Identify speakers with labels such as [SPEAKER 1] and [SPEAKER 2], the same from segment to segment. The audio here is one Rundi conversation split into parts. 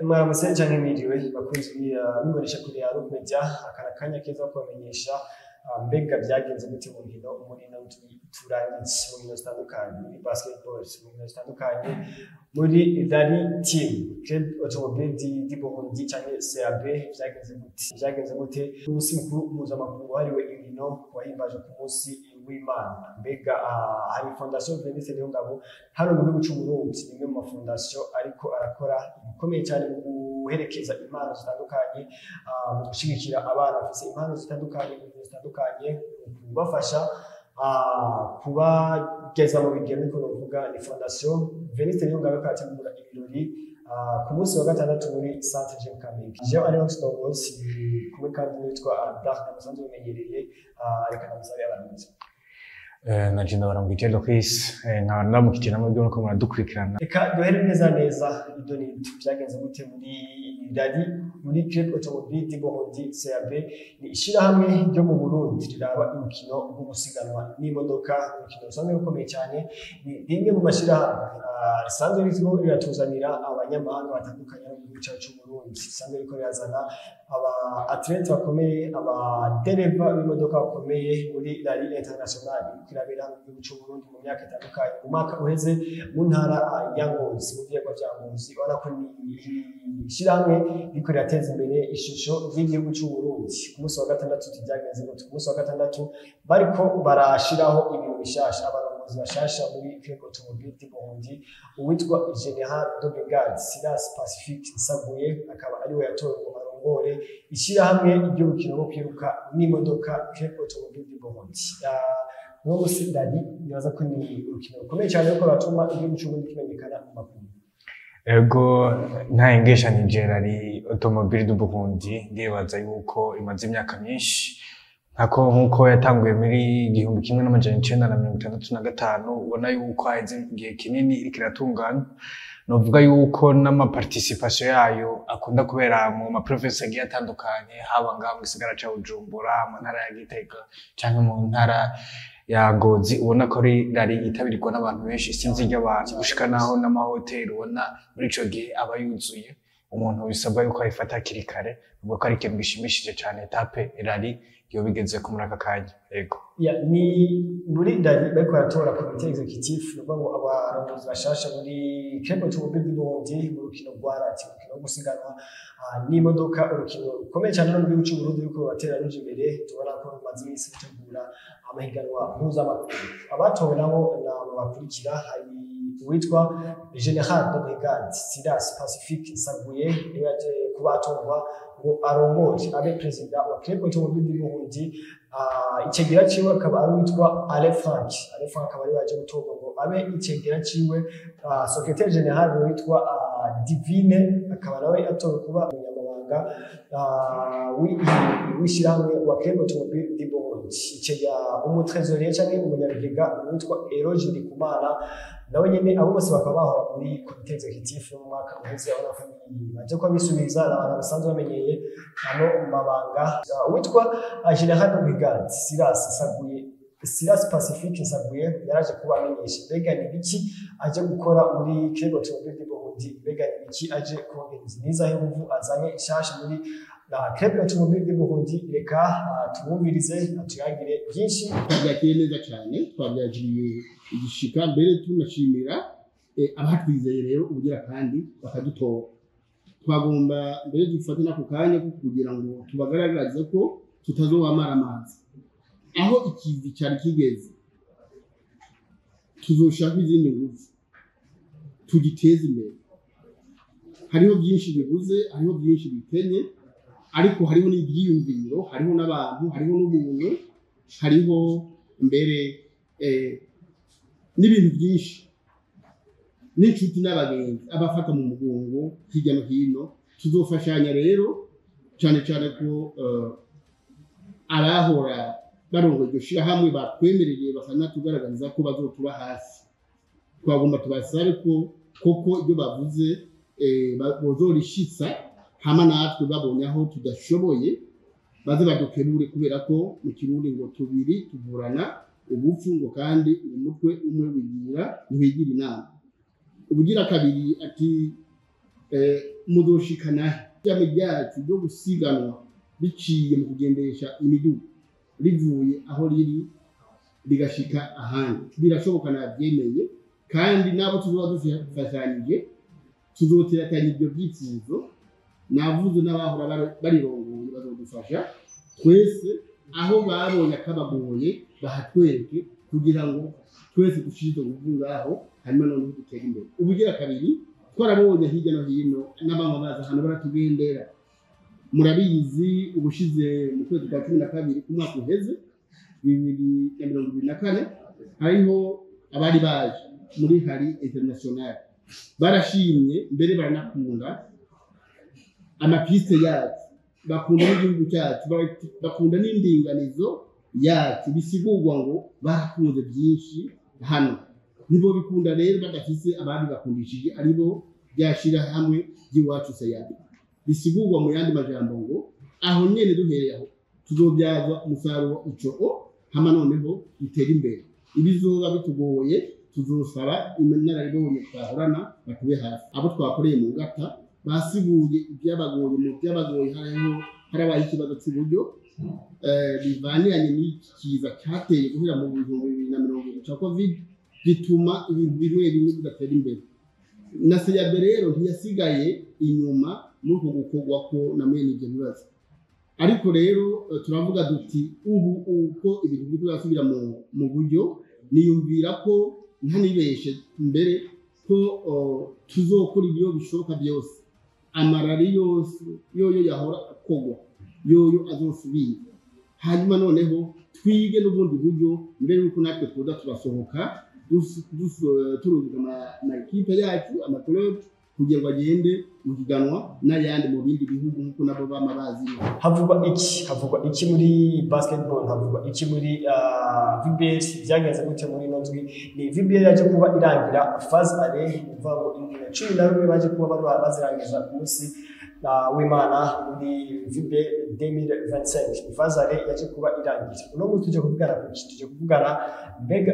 [SPEAKER 1] Mwaramutse canke mwiriwe, bakunzi bimbonesha kure ya Rock Media. Aka kanya keza ko kubamenyesha mbega vyagenze gute mu nkino muri ino ndwi turangije, mu nkino zitandukanye, muri basketball, mu nkino zitandukanye, muri Rally Team Club Automobile du Burundi canke CAB. Vyagenze gute? Vyagenze gute umunsi mukuru mpuzamakungu wahariwe inkino wahimbajwe ku munsi w'Imana? Mbega hari Fondation Veniste Niyongabo hano mu gihugu c'u Burundi, ni imwe mu mafondation ariko arakora ibikomeye cyane mu guherekeza impano zitandukanye, mu gushigikira abana bafise impano zitandukanye mu bintu zitandukanye, mu kubafasha kubageza mu bigero. Niko novuga, ni Fondation Veniste Niyongabo ariko arategura ibirori ku munsi wa gatandatu muri Centre Jeune Kamenge. Jewe ariho Snowballs kumwe kandi n'uwitwa Dark musanzwe mumenyereye. Reka ndamusabe abaramutse.
[SPEAKER 2] Naje ndabaramukije Loris, nkaba ndamukije namwe muriko muradukurikirana.
[SPEAKER 1] Reka duhere neza neza ido n'ibyo byagenze gute muri rally, muri Club Automobile du Burundi CAB. Ni ishirahamwe ryo mu Burundi riraba urukino rwo gusiganwa n'imodoka, urukino rusanzwe rukomeye cyane. Ni rimwe mu mashirahamwe risanzwe ririko riratuzanira abanyamahanga batandukanye no mu gihugu cyacu c'u Burundi, risanzwe ririko rirazana aba athlètes bakomeye, abadereva b'imodoka bakomeye muri rally international iriko irabera mu gihugu c'u Burundi mu myaka itandukanye. Mu mwaka uheze mu ntara ya Ngozi, mu vyegwa vya Ngozi, ubona ko ni ishirahamwe ririko rirateza imbere ishusho ry'igihugu c'u Burundi. Ku munsi wa gatandatu vyagenze gute? Ku munsi wa gatandatu bariko barashiraho ibintu bishasha, abarongozi bashasha muri Club Automobile du Burundi. Uwitwa Général de Brigade Silas Pacifique Nsaguye akaba ariwe yatowe ngo arongore ishirahamwe ry'urukino rwo kwiruka n'imodoka, Club Automobile du Burundi. Uno musi rally, nibaza ko ni urukino rukomeye cyane ruko ruratuma igihugu c'u Burundi kimenyekana mu makungu.
[SPEAKER 2] Ego, ntahengeshanije, Rallye Automobile du Burundi ndibaza yuko imaze imyaka myinshi, nkako nkuko yatanguye muri 1965. Ubona yuko haheze igihe kinini iriko iratunganywa. Novuga yuko n'ama participation yayo akunda kubera mu ma province agiye atandukanye, haba ngaha mu gisagara ca Bujumbura, mu ntara ya Gitega canke mu ntara ya Ngozi. Ubona ko ari rally yitabirwa n'abantu benshi, isinzi ry'abantu, gushika naho n'amahoteli ubona muri ico gihe aba yuzuye. Umuntu bisabwa yuko ayifata hakiri kare, ubwo ko ari ikintu gishimishije cane, étape rally yoba igezeko muri aka kanya. Yego.
[SPEAKER 1] Ya, ni muri rally bariko baratora comité exécutif, ni ukuvuga ngo abarongozi bashasha muri Club Automobile du Burundi mu rukino rwa rally, urukino rwo gusiganwa n'imodoka, urukino rukomeye cyane no mu gihugu c'u Burundi ruriko ruratera ruja imbere. Tubona ko rumaze iminsi rutegura amahiganwa mpuzamakungu. Abatowe nabo ni abo bakurikira: hari uwitwa Général de Brigade Silas Pacifique Nsaguye, niwe yaje kuba atorwa ngo arongore, abe perezida wa Club Automobile du Burundi. Icegera ciwe akaba ari uwitwa Alain Frank. Alain Frank akaba ariwe yaje gutorwa ngo abe icegera ciwe. Secrétaire général witwa Divine akaba nawe atowe kuba umunyamabanga w'ishirahamwe wa Club Automobile du Burundi. Icegera umu trésorier canke umunyabigega witwa Eloge Ndikumana nawe nyene. Abo bose bakaba bahora muri comité exécutif yo mu mwaka uheze. Urabona ko baje kuba bisubiza, ni abantu basanzwe bamenyeye ano mabanga. Uwitwa Général de Brigade Silas Nsaguye, Silas Pacifique Nsaguye, yaraje kuba amenyesha mbega ni biki aje gukora muri Club Automobile du Burundi, mbega ni biki aje kongereza, nizahe nguvu azanye nshasha muri na Club Automobile du Burundi. Reka tumwumvirize atuyagire byinshi.
[SPEAKER 3] Twabyakiriye neza cyane, twabyakiriye igishika, mbere tunashimira abatwizeye rero ubugira kandi bakadutora. Twagomba mbere dufate n'ako kanya ko kugira ngo tubagaragarize ko tutazobamara amazi. Aho ikivi cyari kigeze, tuzoshaka izindi nguvu tugiteze imbere. Hariho byinshi bibuze, hariho byinshi bikenye, ariko hariho n'ibyiyumviro, hariho n'abantu, hariho n'ubuntu, hariho mbere n'ibintu byinshi, n'inshuti n'abagenzi abafata mu mugongo hirya no hino. Tuzofashanya rero, cyane cyane ko abahora barongoye iryo shirahamwe batwemereye, bakanatugaragariza ko bazotuba hafi. Twagomba tubasabe ko koko ibyo bavuze bozorishitsa, hama natwe babonye aho tudashoboye baze badukebure, kubera ko mu Kirundi ngo tubiri tuvurana ubupfu, ngo kandi umutwe umwe wigira ntiwigira inama. Ubugira kabiri ati Muzoshikana ishami ryacu ryo gusiganwa biciye mu kugendesha imiduga rivuye aho riri rigashika ahandi, birashoboka, nabyemeye, kandi n'abo tuzoba dufashanyije tuzoterakanya ibyo byifuzo. Navuze n'abahora barirongoye bazodufasha twese, aho babonye akabagoye bahatwereke kugira ngo twese dushire izo nguvu ngaho, hanyuma noneho dutere imbere. Ubugira kabiri, twarabonye hirya no hino n'abamwe baza hano baratugendera. Murabizi, ubushize mu kwezi kwa 12 ku mwaka uheze 2024, hariho abari baje muri rallye international, barashimye, mbere baranakunda ama pistes yacu, bakunda n'igihugu cyacu, bakunda n'indinganizo yacu. Bisigurwa ngo barakunze byinshi hano. Nibo bikunda rero badafise ababibakundishije, aribo byashira hamwe by'iwacu CAB. Bisigurwa mu yandi majambo ngo aho nyene duhereye aho tuzobyaza umusaruro ico o hama noneho dutere imbere. Ibizoba bitugoye tuzosaba inararibonye twahorana batube hafi. Abo twakoreye mu ngata basiguye ibyabagoye. Mu byabagoye hariho harabaye ikibazo cy'uburyo bivaniranye n'iki kiza cyateye guhera mu 2020 cya Covid, gituma ibintu bimwe bimwe bidatera imbere. Na CAB rero ntiyasigaye inyuma muri uko gukorwa ko na mwene ibyo bibazo. Ariko rero turavuga duti ubu uko ibintu biriko birasubira mu buryo, niyumvira ko ntanibeshe mbere ko tuzokora ibyo bishoboka byose, ama rallye yose yoyo yahora akogwa yoyo azosubira, hanyuma noneho twige n'ubundi buryo mbere yuko natwe twoza turasohoka turungika ama équipes yacu, ama clubs, kugira ngo agende mu higanwa n'ayandi mu bindi bihugu nk'uko nabo bama bazi.
[SPEAKER 1] Havugwa iki muri basketball? Havugwa iki muri VBL? Byagenze gute muri ino ndwi? Ni VBL yaje kuba irangira phase aller, ni ukuvuga ngo inkino 11 baje kuba bazirangiza ku munsi w'Imana muri VBL 2025. Ni phase aller yaje kuba irangira. Uno munsi tuje kuvugana kuki? Tuje kuvugana mbega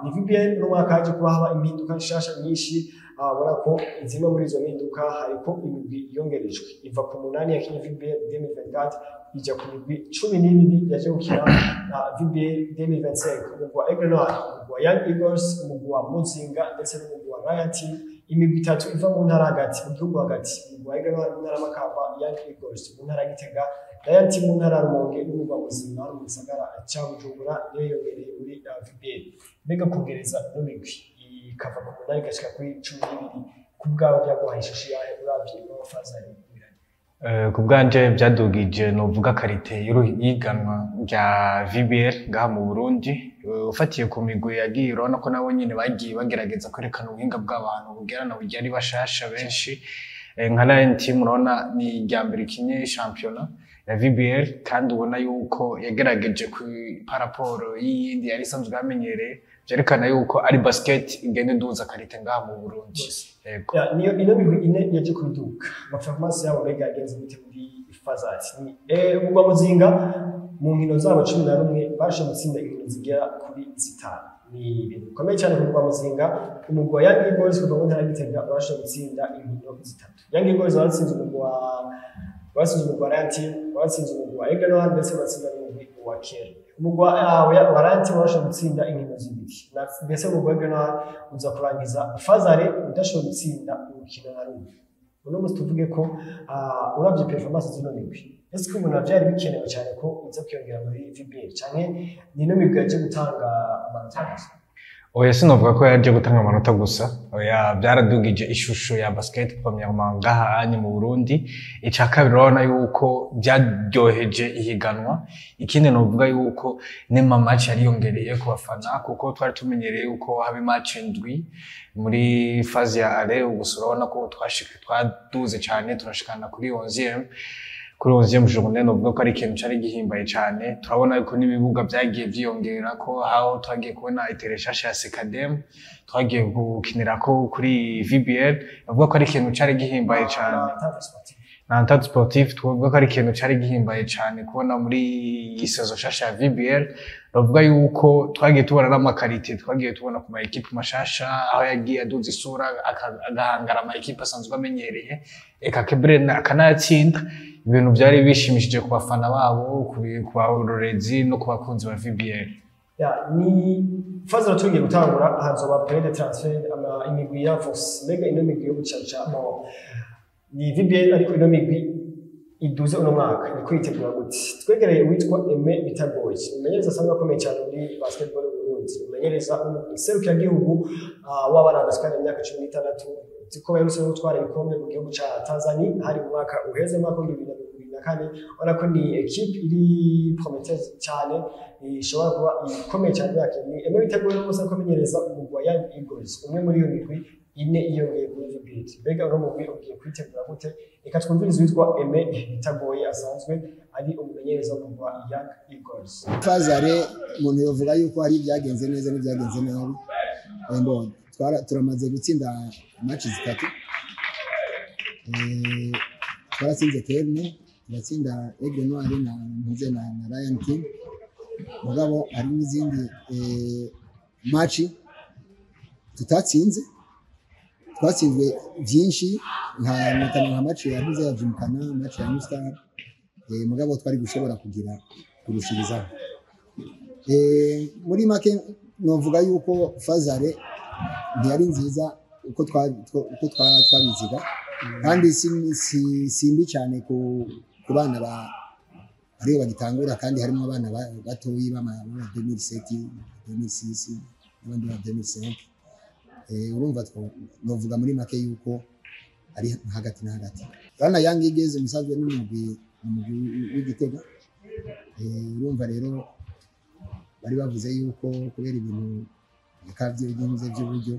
[SPEAKER 1] ni VBL uno mwaka haje kuba haba impinduka nshasha nyinshi. Ubona ko zimwe muri izo mpinduka hariko imigwi yongerejwe iva ku munani yakinye VBL 2024 ija ku migwi 12 yaje gukina VBL 2025: umugwi wa Aigle Noir, umugwi wa Young Eagles, umugwi wa Muzinga ndetse n'umugwi wa Lion Team. Imigwi itatu iva mu ntara hagati, mu gihugu hagati: umugwi wa Aigle Noir mu ntara y'Amakamba, Young Eagles mu ntara ya Gitega, Lion Team mu ntara ya Rumonge n'umugwi wa Muzinga hano mu gisagara ca Bujumbura niyo yongereye muri VBL. Mbega kongereza ino migwi ikava ku munani igashika kuri 12, ku bwawe byaguhaye ishusho yawe uravye ino phase aller?
[SPEAKER 2] Ku bwanje byadugije novuga qualité y'ihiganwa rya VBL ngaha mu Burundi. Ufatiye ku migwi yagiye, urabona ko nabo nyene bagiye bagerageza kwerekana ubuhinga bw'abantu bugerana bugiye ari bashasha benshi. Nka Lion Team, urabona ni irya mbere ikinye shampiyona ya VBL, kandi ubona yuko yagerageje ku par rapport y'iyindi yari isanzwe yamenyereye. Vyerekana yuko ari basket igenda iduza qualité ngaha mu Burundi. Yego.
[SPEAKER 1] Ya, niyo ino migwi ine yaje kubiduka, performance yabo mbega yagenze gute muri phase aller? Ni umugwi wa Muzinga mu nkino zabo 11 bashoboye gutsinda inkino zigera kuri zitanu, ni ibintu bikomeye cyane ku mugwi wa Muzinga. Umugwi wa Young Eagles kuva mu ntara ya Gitega bashoboye gutsinda inkino zitatu. Young Eagles batsinze umugwi wa batsinze umugwi wa Lion Team, batsinze umugwi wa Aigle Noir ndetse batsinda n'umugwi wa Kera. Umugwi wa Lion Team washoboye gutsinda inkino zibiri, mbese umugwi wa Aigle Noir uza kurangiza phase aller udashoboye gutsinda urukino na rumwe. Uno munsi tuvuge ko uravye performance zino migwi, ese ko ubona vyari bikenewe cyane ko iza kwiyongera muri VBL, canke ni ino migwi yaje gutanga amanota gusa?
[SPEAKER 2] Oya, sinovuga ko yaje gutanga amanota gusa. Oya, byaradugije ishusho ya basket premièrement ngaha anye mu Burundi. Ica kabiri, urabona yuko byaryoheje ihiganwa. Ikindi novuga yuko n'ama match yariyongereye ku bafana, kuko twari tumenyereye yuko haba match indwi muri phase ya aller. Gusa urabona ko twashika twaduze cyane, turashikana kuri 11e, kuri 11e journée. Novuga ko ari ikintu cari gihimbaye cane. Turabona yuko n'ibibuga vyagiye vyiyongera, ko aho twagiye kubona itere nshasha ya Secadem twagiye gukinirako kuri VBL. Novuga ko ari ikintu cari gihimbaye cane.
[SPEAKER 1] Tante sportive.
[SPEAKER 2] Na entente sportive twovuga ko ari ikintu cari gihimbaye cane kubona muri iyi saison nshasha ya VBL. Bavuga yuko twagiye tubona n'ama qualités, twagiye tubona ku ma équipes mashasha aho yagiye aduza isura, agahangara ama équipes asanzwe amenyereye, eka kebere akanayatsinda. Ibintu byari bishimishije ku bafana babo, ku barorezi no ku bakunzi ba VBL.
[SPEAKER 1] Ya, ni phase tugiye gutangura, hazoba période de transfert, ama imigwi ya force. Mbega ino migwi yo gucaca, bon, ni VBL, ariko ino migwi iduze uno mwaka ni kwitegura gute? Twegereye uwitwa Aime Bitagoye, umumenyereza asanzwe akomeye cyane muri basketball mu Burundi, umumenyereza serukiragihugu w'abana badashikana imyaka 16. Uzi ko baherutse no gutwara ibikombe mu gihugu ca Tanzania, hari mu mwaka uheze, mu mwaka wa 2024. Ubona ko ni équipe iri prometteuse cyane, ishobora kuba ikomeye cyane imyaka. Ni Aime Bitagoye rwose ariko amenyereza umugwi wa Young Eagles, umwe muri iyo migwi ine iyongeye kuri VBL. Mbega uno mugwi ugiye kwitegura gute? Reka twumvirize uwitwa Aime Bitagoye, asanzwe ari umumenyereza w'umugwi wa Young Eagles.
[SPEAKER 4] Phase aller, umuntu yovuga yuko hari ibyagenze neza n'ibyagenze nabi. Bon, turamaze gutsinda match zitatu. Twaratsinze Kerne, turatsinda Aigle Noir na Mpuze na Lion King. Mugabo hari n'izindi match tutatsinze, twatsinzwe byinshi, nka notamment nka match ya Mpuze ya Gymkhana, match ya New Star. Mugabo twari gushobora kugira kurushirizaho. Muri make novuga yuko phase aller ntiyari nziza uko twabiziga, kandi si mbi cyane ku bana ba ariyo bagitangura, kandi harimo abana batoyi b'ama 2007, 2006 n'abandi ba 2005. Urumva novuga muri make yuko ari hagati na hagati. Urabona Young Eagles musanzwe n'umugwi w'Igitega. Urumva rero bari bavuze yuko kubera ibintu bikavye by'intuze by'uburyo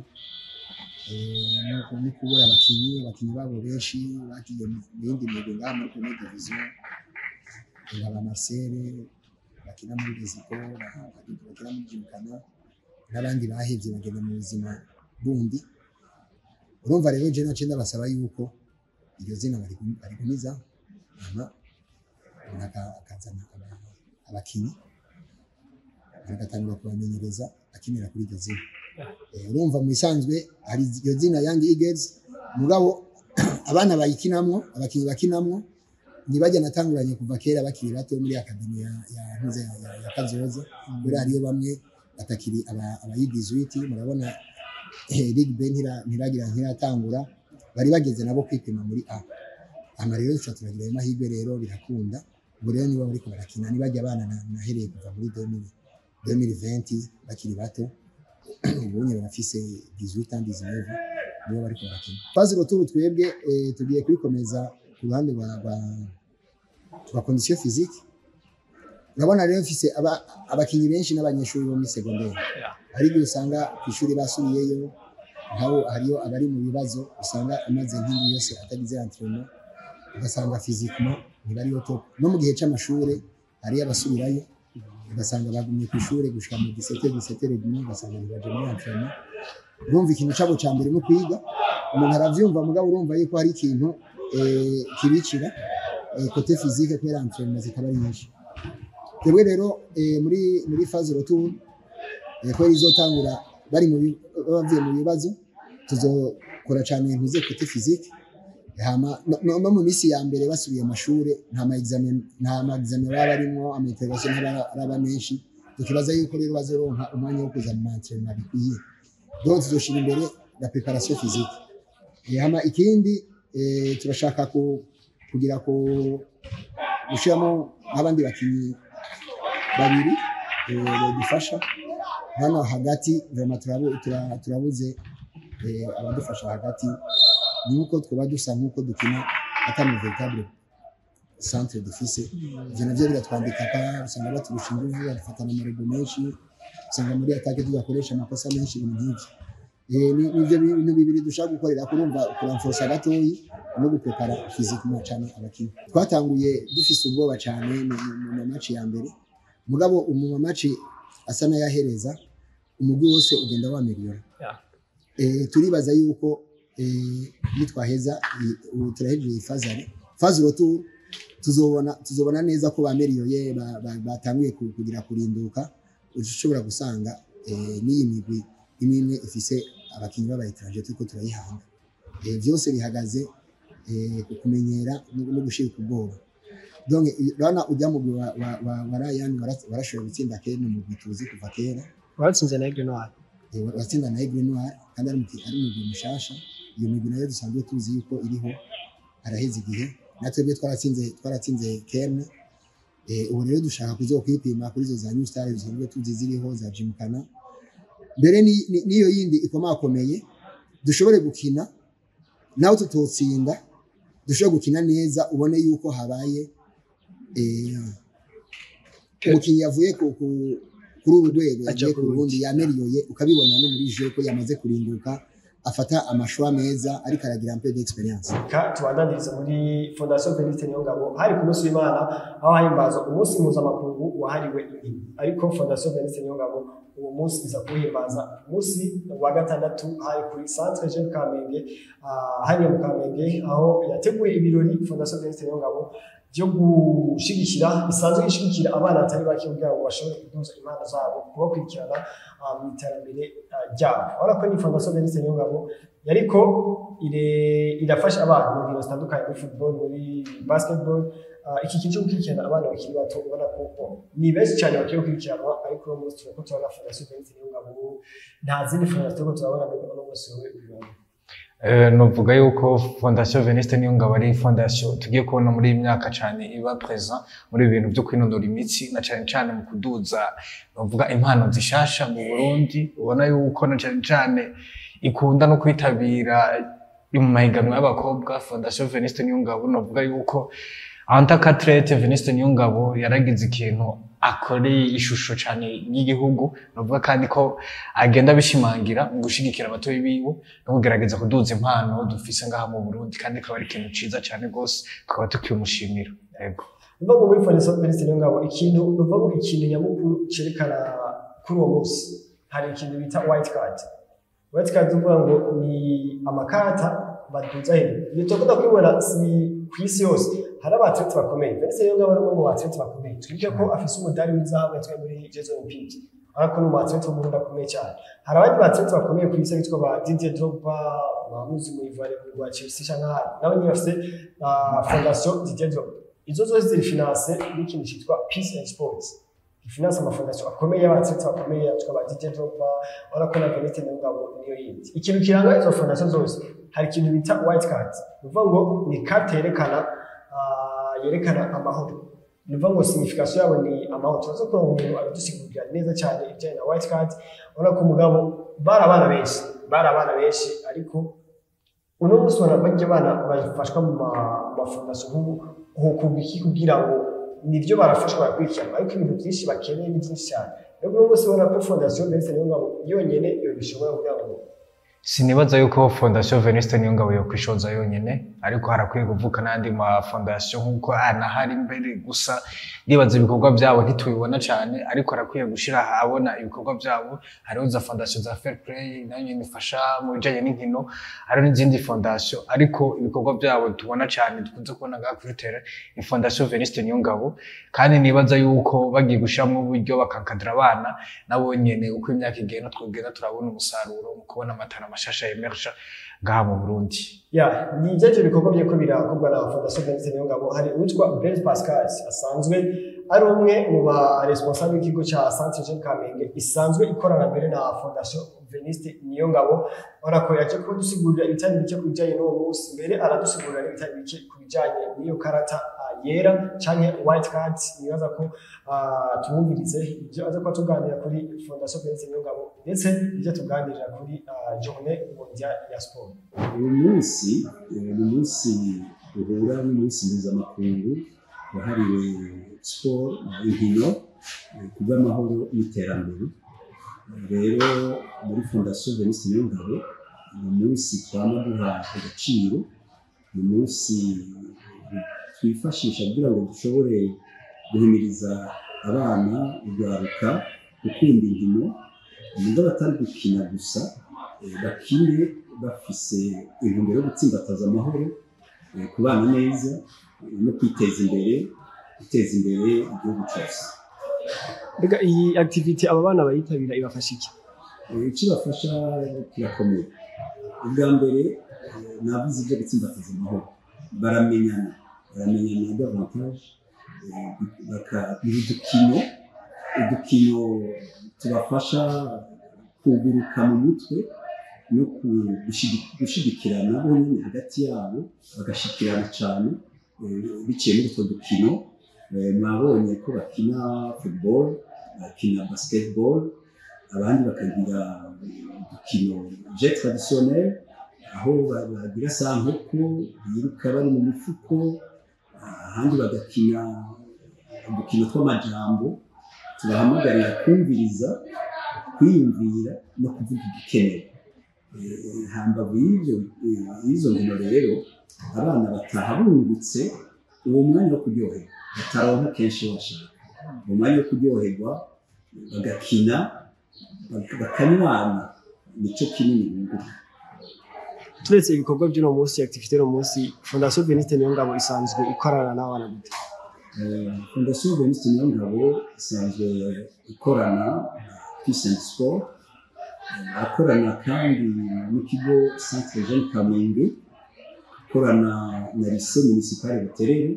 [SPEAKER 4] no kubura abakinyi babo benshi bagiye mu yindi migwi ngaha muri première division, nka ba Marcel bakina muri Reziko, bakina muri Gymkhana, n'abandi bahevye bagenda mu buzima bundi. Urumva rero je nace ndabasaba yuko iryo zina barigumiza, hama umuntu akazana abakinyi, agatangura kubamenyereza akinira kuri iryo zina. Urumva mu bisanzwe hari iryo zina Young Eagles, mugabo abana bayikinamwo, abakinyi bakinamwo ntibajya natanguranye kuva kera bakiri bato muri académie ya Ntuze ya Kazoza, kubera hariyo bamwe batakiri aba U18. Murabona Ligue B ntiragira ntiratangura, bari bageze nabo kwipima muri A. Hama rero duca turagira ayo mahirwe, rero birakunda. Ubu rero nibo bariko barakina, nibajya abana nahereye kuva muri 2020 bakiri bato. Ubunye barafise 18 ans, 19, nibo bariko barakina. Phase retour twebwe tugiye kwikomeza ku ruhande rwa condition physique. Urabona rero mfise abakinyi benshi n'abanyeshuri bo muri secondaire. Hari igihe usanga ku ishuri basubiyeyo, nkabo hariyo abari mu bibazo, usanga amaze nk'indwi yose atagize entraînement, ugasanga physiquement ntibariyo top. No mu gihe c'amashure hariyo abasubirayo, ugasanga bagumye ku ishure gushika mu 17, 17h30, ugasanga ntibaje muri entraînement. Urumva ikintu cabo ca mbere no kwiga, umuntu aravyumva, mugabo urumva yuko hari ikintu kibicira côté physique kubera entraînement zikaba ari nyinshi. Twebwe rero muri phase retour, kubera izotangura bari mu bavuye mu bibazo, tuzokora cyane ntuze côté physique. Hama no mu minsi ya mbere basubiye mu mashure, nta ma examen baba barimwo, ama interrogation ntabara menshi. Tukibaza yuko rero bazoronka umwanya wo kuza mu entraînement bikwiye. Donc tuzoshira imbere la préparation physique. Hama ikindi, turashaka kugira ko gushiramo nk'abandi bakinyi babiri badufasha hano hagati. Vraiment turabuze abadufasha hagati, ni nkuko twaba dusa nkuko dukina ata mu véritable centre dufise. Ivyo navyo biratwandika pa, usanga baturusha inguvu, badufatana amarego menshi, usanga muri attaque tugakoresha amakosa menshi, ibintu nk'ivyo. Nivyo bintu bibiri dushaka gukorera, kurumva kuramforsa gatoyi no guprepara physiquement cyane abakinyi. Twatanguye dufise ubwoba cyane mu match ya mbere, mugabo mu match asa n'ayahereza umugwi wose ugenda wameliyora. Turibaza yuko nitwaheza ubu turahejeje iyi phase aller. Phase retour tuzobona neza ko bameriyoye, batanguye kugira kurinduka. Ushobora gusanga n'iyi migwi imwe imwe ifise abakinyi b'aba étranger turiko turayihanga. Vyose bihagaze ku kumenyera no gushirika ubwoba. Donc urabona ujya mugwi wa Ryan warashoboye gutsinda kera, umugwi tuzi kuva kera.
[SPEAKER 1] Waratsinze na Aigle Noir.
[SPEAKER 4] Watsinda na Aigle Noir, kandi ari umugwi mushasha. Iyo migwi nayo dusanzwe tuzi yuko iriho araheze igihe, natwebwe twaratsinze Kerne. Ubu rero dushaka kuzokwipima kuri izo za New Star dusanzwe tuzi ziriho, za Jimkana, mbere n'iyo yindi ikomakomeye, dushobore gukina nawe tutotsinda, dushobore gukina neza, ubone yuko habaye umukinnyi yavuye kuri uru rwego
[SPEAKER 1] aja
[SPEAKER 4] yagiye ku
[SPEAKER 1] ku
[SPEAKER 4] rundi,
[SPEAKER 1] rundi.
[SPEAKER 4] Yameriyoye, ukabibona no muri jeu ko yamaze kurinduka, afata ama choix meza, ariko aragira un peu d'expérience.
[SPEAKER 1] Reka tubandandirize muri Fondation Vénuste Niyongabo. Hari ku munsi w'Imana aho himbazwa umunsi mpuzamakungu wahariwe inkino, ariko Fondation Vénuste Niyongabo uwo munsi iza kuwuhimbaza ku munsi wa gatandatu. Hari kuri Centre Jeune Kamenge, hariya mu Kamenge, aho yateguye ibirori Fondation Vénuste Niyongabo byo gushigikira, isanzwe ishigikira abana batari bake kugira ngo bashobore kuduza impano zabo, kubakurikirana mu iterambere ryabo. Urabona ko ni Fondation Vénuste Niyongabo yariko irafasha abana mu nkino zitandukanye, muri football, muri basketball. Iki kintu cyo gukurikirana abana bakiri bato, ubona ko ni benshi cyane bakwiye gukurikiranwa. Ariko uno munsi turiko turabona Fondation Vénuste Niyongabo, nta zindi fondation turiko turabona. Mbega uno munsi wowe ubibona?
[SPEAKER 2] Novuga yuko Fondation Vénuste Niyongabo ari fondation tugiye kubona muri iyi myaka cane iba présent muri ibi bintu vyo kwinonora imitsi, na cane cane mu kuduza, novuga, impano zishasha mu Burundi. Ubona yuko na cane cane ikunda no kwitabira mu mahiganwa y'abakobwa. Fondation Vénuste Niyongabo, novuga yuko en tant qu'athlète, Vénuste Niyongabo yaragize ikintu akoreye ishusho cane y'igihugu. Novuga kandi ko agenda abishimangira mu gushigikira abatoyi biwe no kugerageza kuduza impano dufise ngaha mu Burundi, kandi akaba ari ikintu ciza cane gose, tukaba tukimushimira. Yego.
[SPEAKER 1] Nuvuga ngo muri Fondation Vénuste Niyongabo, ikintu nuvuga ngo ikintu nyamukuru cerekana kuri uwo munsi, hari ikintu bita white card. White card uvuga ngo ni amakarata baduza hejuru. Iyo turakunda kubibona si ku isi yose, hari aba athlètes bakomeye. Vénuste Niyongabo ni umwe mu ba athlètes bakomeye. Twibuke ko afise umudari w'izahabu yatwaye muri Jeux Olympiques. Ariko ni umu athlète w'Umurundi akomeye cyane. Hari abandi ba athlètes bakomeye ku isi bitwa ba Didier Drogba, bamuzi mu Ivoire rwa Chelsea canke ahandi. Nabo nyene bafise Fondation Didier Drogba. Izo zose ziri financées n'ikintu cyitwa Peace and Sports. Ifinance ama fondation akomeye y'aba athlètes bakomeye yitwa ba Didier Drogba, urabona ko na Vénuste Niyongabo niyo yindi. Ikintu kiranga izo fondation zose, hari ikintu bita white card. Ni ukuvuga ngo ni carte yerekana amahoro. Ni ukuvuga ngo signification yabo ni amahoro. Turaza kuronka umuntu abidusigurira neza cyane ibijyanye na white card. Urabona ko umugabo bari abana benshi, bari abana benshi, ariko uno munsi ubona barya bana bafashwa mu ma fondation nk'ubu hokorwa iki kugira ngo nivyo barafashwa, barakurikirana, ariko ibintu byinshi bakeneye ni byinshi cyane. Rero uno munsi ubona ko Fondation Vénuste Niyongabo yonyene iyo bishobora kugira ngo
[SPEAKER 2] Sinibaza yuko Fondation Vénuste Niyongabo yokwishoza yonyene, ariko harakwiye kuvuka n'andi ma fondation nk'uko anahari mbere. Gusa ndibaza ibikorwa byabo ntitubibona cyane, ariko harakwiye gushira ahabona ibikorwa byabo. Hariho za fondation za Fair Play, nayo nyene ifasha mu bijanye n'inkino, hariho n'izindi fondation, ariko ibikorwa byabo tubona cyane, dukunze kubona ngaha kuri terrain, ni Fondation Vénuste Niyongabo. Kandi nibaza yuko bagiye gushiramwo uburyo, bakankadira abana nabo nyene, uko imyaka igenda twogenda turabona umusaruro mu kubona ama talents mashasha emerge ngaha mu Burundi.
[SPEAKER 1] Ya, ni ibyo bikorwa biriko birakorwa na Fondation Vénuste Niyongabo. Hari uwitwa Blaise Pascal asanzwe ari umwe mu ba responsable w'ikigo ca Centre Jeune Kamenge, isanzwe ikorana mbere na Fondation Vénuste Niyongabo. Urabona ko yaje kudusigurira ibitari bike ku bijanye n'uwo munsi, mbere aradusigurira n'ibitari bike ku bijanye n'iyo karata yera canke white card. Nibaza ko tumwumvirize ibyo aza kuba tuganira kuri Fondation Vénuste Niyongabo, ndetse ibyo tuganirira kuri Journée Mondiale ya Sport.
[SPEAKER 5] Uyu munsi ni umunsi uhura n'umunsi mpuzamakungu wahariwe siporo, inkino, ku bw'amahoro n'iterambere. Rero muri Fondation Vénuste Niyongabo ni umunsi twama duha agaciro, ni umunsi twifashisha kugira ngo dushobore guhimiriza abana, urwaruka, gukunda inkino, mugabo atari gukina gusa, bakine bafise intumbero yo gutsimbataza amahoro, kubana neza. no kwiteza imbere, guteza imbere igihugu cyose.
[SPEAKER 1] Mbega iyi activité aba bana bayitabira ibafasha iki?
[SPEAKER 5] Ikibafasha kirakomeye. Ubwa mbere navuze ibyo gutsimbataza amahoro, baramenyana, baramenyana davantage, bakagira udukino tubafasha kuguruka mu mutwe no gushigikirana bonyine hagati yabo, bagashikirana cyane biciye muri utwo dukino. Mwabonye ko bakina football, bakina basketball, abandi bakagira udukino jeu traditionnel aho bagira sankoko biruka bari mu mifuko, ahandi bagakina udukino tw'amajambo tubahamagarira kumviriza, kwiyumvira no kuvuga igikenewe. Hambavu y'izo nkino rero, abana bataha bungutse uwo mwanya wo kuryoherwa bataronka kenshi bashaka, uwo mwanya wo kuryoherwa bagakina bakanywana, nico kinini bunguka.
[SPEAKER 1] Turetse ibikorwa by'uno munsi, activité y'uno munsi, Fondation Vénuste Niyongabo isanzwe ikorana n'abana gute?
[SPEAKER 5] Fondation Vénuste Niyongabo isanzwe ikorana na Peace and Sport, akorana kandi n'ikigo Centre Jeune Kamenge, ikorana na Lycée Municipal Buterere.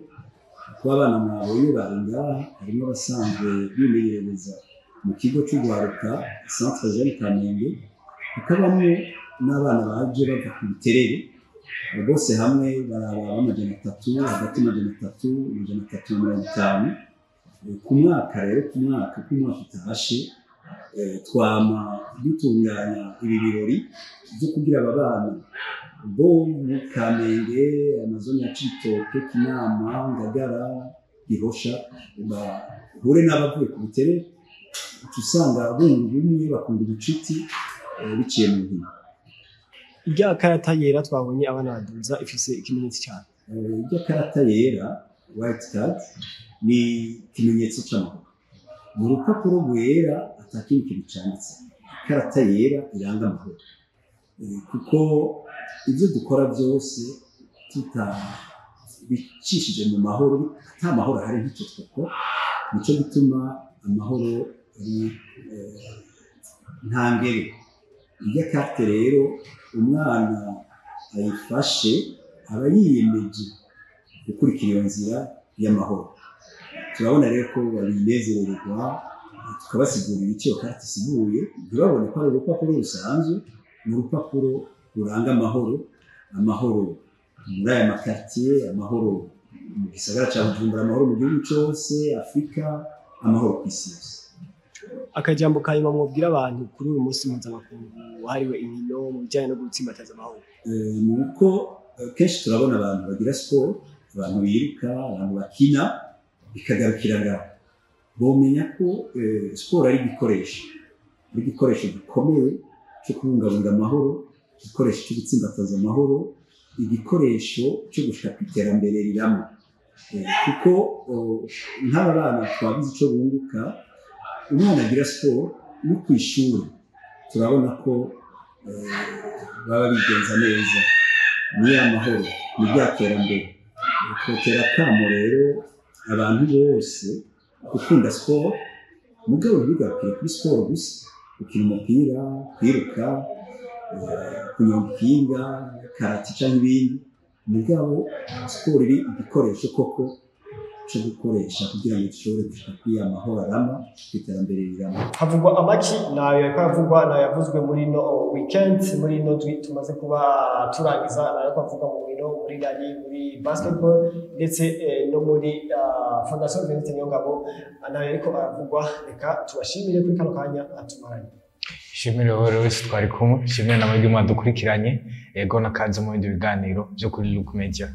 [SPEAKER 5] Kuba abana mwabonye bari ngaha, harimo abasanzwe bimenyereza mu kigo cy'urwaruka Centre Jeune Kamenge, hakabamo n'abana baje bava ku Buterere. Bose hamwe baraba 300, hagati 300, 350 ku mwaka. Rero ku mwaka, ku mwaka utashe, twama dutunganya ibi birori byo kugira aba bana bo mu Kamenge, amazone ya Cibitoke, Kinama, Ngagara, Gihosha bahure n'abavuye ku Buterere, uca usanga bunga ubumwe, bakunda ubucuti biciye mu nkino.
[SPEAKER 1] Irya karata yera twabonye abana baduza ifise ikimenyetso cyane?
[SPEAKER 5] Irya karata yera, white card, ni ikimenyetso c'amahoro. Mu rupapuro rwera atakindi kintu canditse, ikarata yera iranga amahoro. Kuko ibyo dukora byose tutabicishije mu mahoro, ata mahoro ahari ntacyo twakora. Nico gituma amahoro ari ntangere. Irya carte rero, umwana ayifashe aba yiyemeje gukurikira iyo nzira y'amahoro. Turabona rero ko babinezererwa, tukabasigurira icyo iyo carte isiguye, ntibabone ko ari urupapuro rusanzwe. Ni urupapuro ruranga amahoro, amahoro muri aya makartier, amahoro mu gisagara ca Bujumbura, amahoro mu gihugu cose, Afurika, amahoro ku isi yose.
[SPEAKER 1] Akajambo ka nyuma mwobwira abantu kuri uyu munsi mpuzamakungu wahariwe inkino mu bijyanye no gutsimbataza amahoro?
[SPEAKER 5] Ni uko kenshi turabona abantu bagira siporo, abantu biruka, abantu bakina, bikagarukira ngaho. Bomenya ko siporo ari igikoresho, ari igikoresho gikomeye cyo kubungabunga amahoro, igikoresho cyo gutsimbataza amahoro, igikoresho cyo gushika ku iterambere rirama. Kuko nk'aba bana twabuze icyo bunguka. Umwana agira siporo, no ku ishuri turabona ko baba bigenza neza. Ni ya mahoro, ni rya terambere. Twotera akamo rero abantu bose gukunda siporo, mugabo ntibigarukire kuri siporo gusa, gukina umupira, kwiruka, kunyonga ikinga, karate canke ibindi, mugabo siporo iri igikoresho koko cyo gukoresha kugira ngo dushobore gushika kuri ya mahoro arama, ku iterambere rirama.
[SPEAKER 1] Havugwa amaki? Nayo yariko aravugwa, nayo yavuzwe muri no weekend, muri no ndwi tumaze kuba turangiza, nayo ariko avugwa mu nkino, muri rally, muri basketball, ndetse no muri Fondation Vénuste Niyongabo, nayo ariko aravugwa. Reka tubashimire kuri kano kanya atumaranye.
[SPEAKER 2] Shimire wowe wese twari kumwe, shimire namwe mwadukurikiranye, yego, nakaze mu bindi biganiro byo kuri Look Media.